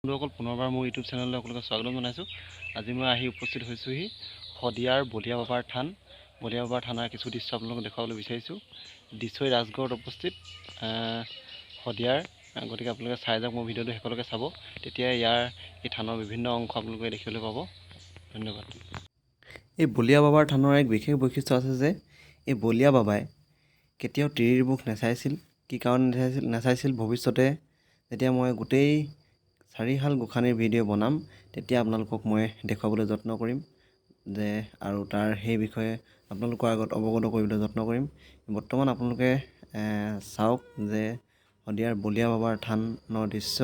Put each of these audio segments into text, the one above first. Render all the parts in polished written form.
বন্ধুসকল, পুনৰবাৰ মোৰ ইউটিউব চেনেললৈ সকলোকে স্বাগতম জনাইছোঁ। আজি মই আহি উপস্থিত হৈছোঁহি শদিয়াৰ বলিয়া বাবাৰ থান। বলিয়া বাবাৰ থানাৰ কিছু দৃশ্য আপোনালোকক দেখুৱাবলৈ বিচাৰিছোঁ। দিচৈ ৰাজগড়ত অৱস্থিত শদিয়াৰ। গতিকে আপোনালোকে চাই যাওক, মোৰ ভিডিঅ'টো শেষলৈকে চাব, তেতিয়া ইয়াৰ এই থানৰ বিভিন্ন অংশ আপোনালোকে দেখিবলৈ পাব। ধন্যবাদ। এই বলিয়া বাবাৰ থানৰ এক বিশেষ বৈশিষ্ট্য আছে যে এই বলিয়া বাবাই কেতিয়াও তিৰিৰ মুখ নেচাইছিল। কি কাৰণে নেচাইছিল? ভৱিষ্যতে যেতিয়া মই গোটেই চাৰিশাল গোসাঁনীৰ ভিডিঅ' বনাম, তেতিয়া আপোনালোকক মই দেখুৱাবলৈ যত্ন কৰিম যে আৰু তাৰ সেই বিষয়ে আপোনালোকৰ আগত অৱগত কৰিবলৈ যত্ন কৰিম। বৰ্তমান আপোনালোকে চাওক যে শদিয়াৰ বলিয়া বাবাৰ থানৰ দৃশ্য,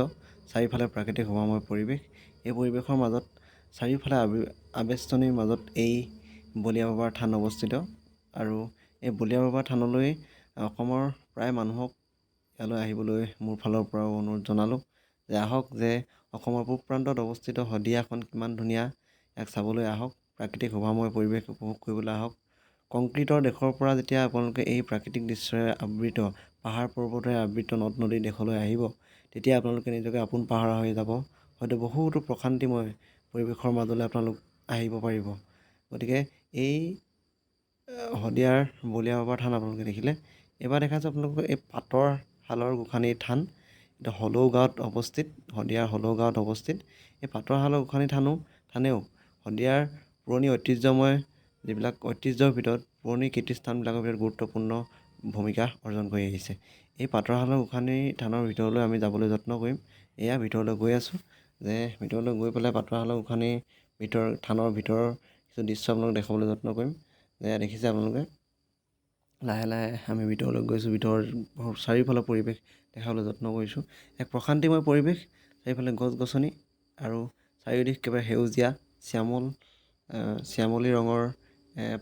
চাৰিওফালে প্ৰাকৃতিক শোভাময় পৰিৱেশ। এই পৰিৱেশৰ মাজত চাৰিওফালে আৱেষ্টনীৰ মাজত এই বলিয়া বাবাৰ থান অৱস্থিত। আৰু এই বলিয়া বাবাৰ থানলৈ অসমৰ প্ৰায় মানুহক ইয়ালৈ আহিবলৈ মোৰ ফালৰ পৰাও অনুৰোধ জনালোঁ যে আহক, যে অসমৰ পূব প্ৰান্তত অৱস্থিত শদিয়াখন কিমান ধুনীয়া, ইয়াক চাবলৈ আহক, প্ৰাকৃতিক শোভাময় পৰিৱেশ উপভোগ কৰিবলৈ আহক। কংক্ৰিটৰ দেশৰ পৰা যেতিয়া আপোনালোকে এই প্ৰাকৃতিক দৃশ্যৰে আবৃত, পাহাৰ পৰ্বতেৰে আবৃত নদ নদীৰ দেশলৈ আহিব, তেতিয়া আপোনালোকে নিজকে আপোন পাহৰা হৈ যাব। হয়তো বহুতো প্ৰশান্তিময় পৰিৱেশৰ মাজলৈ আপোনালোক আহিব পাৰিব। গতিকে এই শদিয়াৰ বলিয়া বাবাৰ থান আপোনালোকে দেখিলে। এইবাৰ দেখাইছোঁ আপোনালোকক এই পাতৰ শালৰ গোসাঁনীৰ থান। এইটো হলৌ গাঁৱত অৱস্থিত, শদিয়াৰ হলৌ গাঁৱত অৱস্থিত। এই পাতৰ শালৰ গোসাঁনী থানেও শদিয়াৰ পুৰণি ঐতিহ্যময় যিবিলাক ঐতিহ্যৰ ভিতৰত পুৰণি কীৰ্তিস্থানবিলাকৰ ভিতৰত গুৰুত্বপূৰ্ণ ভূমিকা অৰ্জন কৰি আহিছে। এই পাতৰ শালৰ গোসাঁনী থানৰ ভিতৰলৈ আমি যাবলৈ যত্ন কৰিম। এয়া ভিতৰলৈ গৈ আছোঁ, যে ভিতৰলৈ গৈ পেলাই পাতৰ শালৰ গোসাঁনীৰ ভিতৰ থানৰ ভিতৰৰ কিছু দৃশ্য আপোনালোকক দেখুৱাবলৈ যত্ন কৰিম। এয়া দেখিছে আপোনালোকে, লাহে লাহে আমি ভিতৰলৈ গৈছোঁ। ভিতৰৰ চাৰিওফালৰ পৰিৱেশ দেখাবলৈ যত্ন কৰিছোঁ। এক প্ৰশান্তিময় পৰিৱেশ, চাৰিওফালে গছ গছনি আৰু চাৰিওদিশ একেবাৰে সেউজীয়া শ্যামল শ্যামলী ৰঙৰ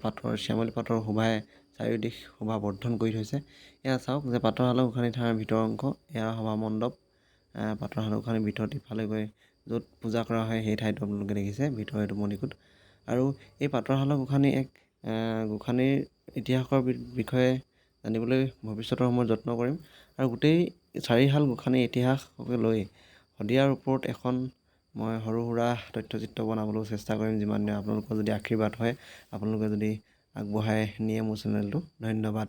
পাতৰ, শ্যামলী পাতৰ শোভাই চাৰিওদিশ শোভা বৰ্ধন কৰি থৈছে। এয়া চাওক যে পাতৰ শালৰ গোসাঁনী থানৰ ভিতৰৰ অংশ, এয়া সভা মণ্ডপ। পাতৰ শালৰ গোসাঁনীৰ ভিতৰত ইফালে গৈ য'ত পূজা কৰা হয় সেই ঠাইটো আপোনালোকে দেখিছে, ভিতৰৰ এইটো মণিকূট। আৰু এই পাতৰ শালৰ গোসাঁনী এক গোসাঁনীৰ ইতিহাসৰ বিষয়ে জানিবলৈ ভৱিষ্যতৰ সময়ত যত্ন কৰিম। আৰু গোটেই চাৰিশাল গোসাঁনীৰ ইতিহাসকে লৈ শদিয়াৰ ওপৰত এখন মই সৰু সুৰা তথ্যচিত্ৰ বনাবলৈও চেষ্টা কৰিম, যিমান দিন আপোনালোকৰ যদি আশীৰ্বাদ হয়, আপোনালোকে যদি আগবঢ়াই নিয়ে মোৰ চেনেলটো। ধন্যবাদ।